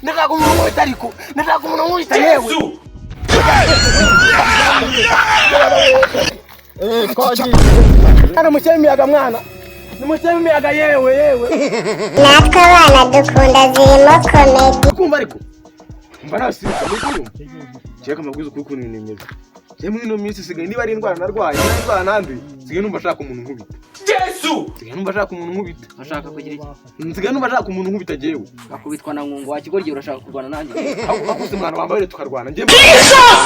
Ndashaka umuntu nkubita, ariko ndashaka umuntu nkubita yewe. Twagiye. Hano mushyiremo imiyaga mwana, nimushyiremo imiyaga yewe yewe. Natwe abana dukunda zirimo comedy. Kumva ariko mba nasibuka muri kuyumva cyeka amabwiriza ukuri ukuntu ibintu bimeze. Njye muri ino minsi sigaye, niba ari indwara narwaye, niba ari indwara nanduye, nsigaye numva ashaka umuntu nkubita. Nsigaye numva ashaka umuntu nkubita. Urashaka kugira iki? Nsigaye numva ashaka umuntu nkubita jewe. Akubitwa na nkungu wa kigoryi, urashaka kurwana nanjye? Ahubwo mwana wambaye tukarwana njye.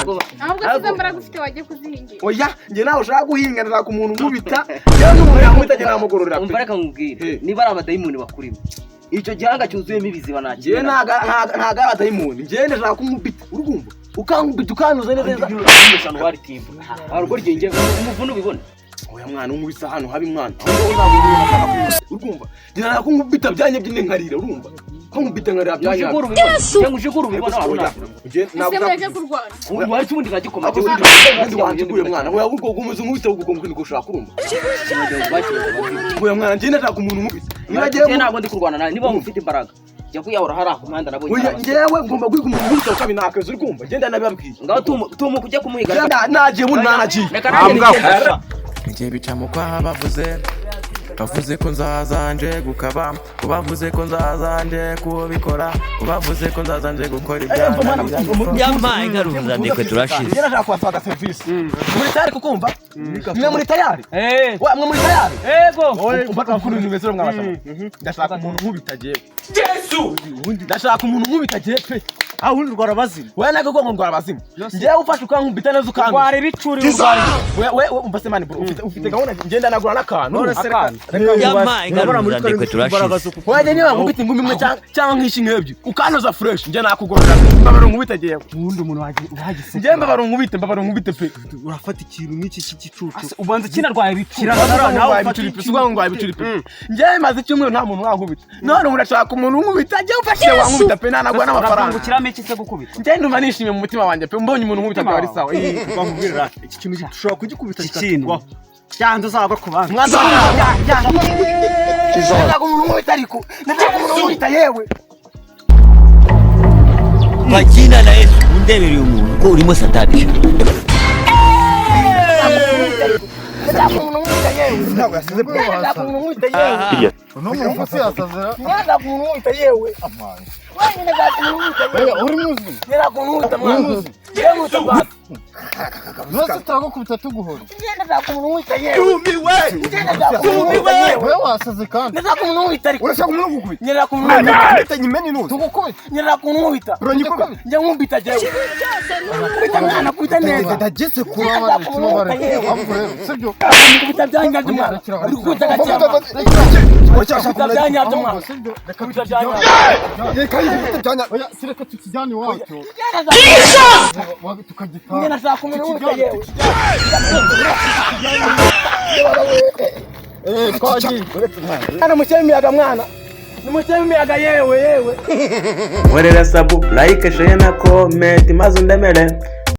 Ahubwo sizo mbaraga ufite wajya kuzihingira. Oya, njye nawe ushaka guhinga, ndashaka umuntu nkubita. Njyewe n'umuntu yankubita njye namugororera Umva, pe. reka nkubwire. Eh. Niba ari abadayimoni bakurimo, icyo gihanga cyuzuyemo ibiziba Njyewe ntakimena. Ntago ari abadayimoni, njyewe ndashaka kunkubita, urumva, ukankubita ukantuza neza neza. Warwo ryenge umuvune ubibona. Oya mwana, unkubise ahantu habi mwana, ahubwo ntabwo uri nashaka kunkubita, urumva, njye nashaka kunkubita byanye byine nkarira, urumva, kankubita nkarira byanye. Ujigura ubibona cyangwa ujigura ubibona wari Oya, njye ntabwo Ese mureke kurwana. Wari ubundi nkagikoma. Ubundi wanteguye mwana, oya, ubwo gukomeza unkubita ubwo ubwo niko ushaka, urumva. Oya mwana, njye ndashaka umuntu unkubita niba agiye. Njye ntabwo ndi kurwana nawe. Niba ufite imbaraga jya kwiyahura hariya ku muhanda nabonye Oya, hari abasore. njyewe ngomba guhiga umuntu unkubita ukabinakaza, uri kumva, njye ndanabibabwiye. Ngaho tumuka ujye kumuhiga. Njye nagiye ubundi nanagiye. Reka nanjye nigende. Njye bica mu kwaha, bavuze ko nzaza nje gukaba, bavuze ko nzaza nje kubikora, bavuze ko nzaza nje gukora ibyanjye. Yampaye ingaruza ndekwe, turashize. Njye nashaka kubasaba serivisi. Muri tayari kukumva? Mwe muri tayari? Wa mwe muri tayari? Yego. Umva ukuntu ibintu bimeze mwabasha. Ndashaka umuntu nkubita jewe. Yesu! Ndashaka umuntu nkubita jewe pe. Aho ubundi urwara abazimu. Wewe nako ngo ndwara abazimu. Njyewe ufashe ukankubita neza ukantuza. Urwara ibicuri, urwara. We umva se man bro, ufite gahunda, ngenda nagura n'akantu. None se reka Yampaye ingaruza ndekwe, turashize. Wewe niba nkubita ingumi imwe cyangwa nk'ishi nk'ebyiri ukantuza fresh, njye nakugorora. Mbabara unkubite jewe. Ubundi umuntu wagise. Njye mbabara unkubite, mbabara unkubite pe. Urafata ikintu nk'iki cy'igicucu. Ubanza kinarwaye ibicuri. Kirasara nawe nawe ufata ibicuri pe, ubwo ngo ibicuri pe. Njyewe maze icyumweru nta muntu wankubita. None ubu ndashaka umuntu unkubita, njyewe ufashije wankubita pe, nanagura n'amafaranga. Urungukiramo iki se gukubita? Njyewe ndumva nishimye mu mutima wanjye pe, mbonye umuntu unkubita byaba ari sawa. Eh. Bakubwira iki kintu dushobora kugikubita Iki kintu. kikatugwaho. Yanze uzagwa ku bandi. Mwanza ndashaka umuntu unkubita, ariko ndashaka umuntu unkubita yewe. Kwa jina la Yesu, undebereye umuntu ko urimo satani sha. Ndashaka umuntu unkubita yewe. Ntabwo yasize. Ndashaka umuntu unkubita yewe. Uno muntu se yasazera. Ndashaka umuntu unkubita yewe. Wenyine ndashaka umuntu unkubita yewe. Uri muzima. Ndashaka umuntu unkubita mwana. Njyewe nkubita basi. Nose turagukubita tuguhora. Njye ndashaka umuntu unkubita yewe. Njye ndashaka umuntu unkubita yewe. Wowe wasaze kandi. Ndashaka umuntu unkubita ariko. Urashaka umuntu ugukubita? Njye ndashaka umuntu unkubita. Nkubita nyimene inuze. Tugukubita. Njye ndashaka umuntu unkubita. Uranyikubita. Njye nkubita jewe. Kubita mwana, kubita neza. Ndageze kuba bari yewe. Ahubwo rero sibyo. Kubita byanyabyo mwana. Uri kubita gake. Kubita byanyabyo mwana. Reka Kubita byanyabyo. Reka yikubita byanya. Oya, reka tukijyane iwacu. Tukagitaha. Njye ndashaka umuntu unkubita yewe. Twagiye. Hano mushyiremo imiyaga mwana, nimushyiremo imiyaga yewe yewe. Nkorera sub, like, share na comment maze undemere.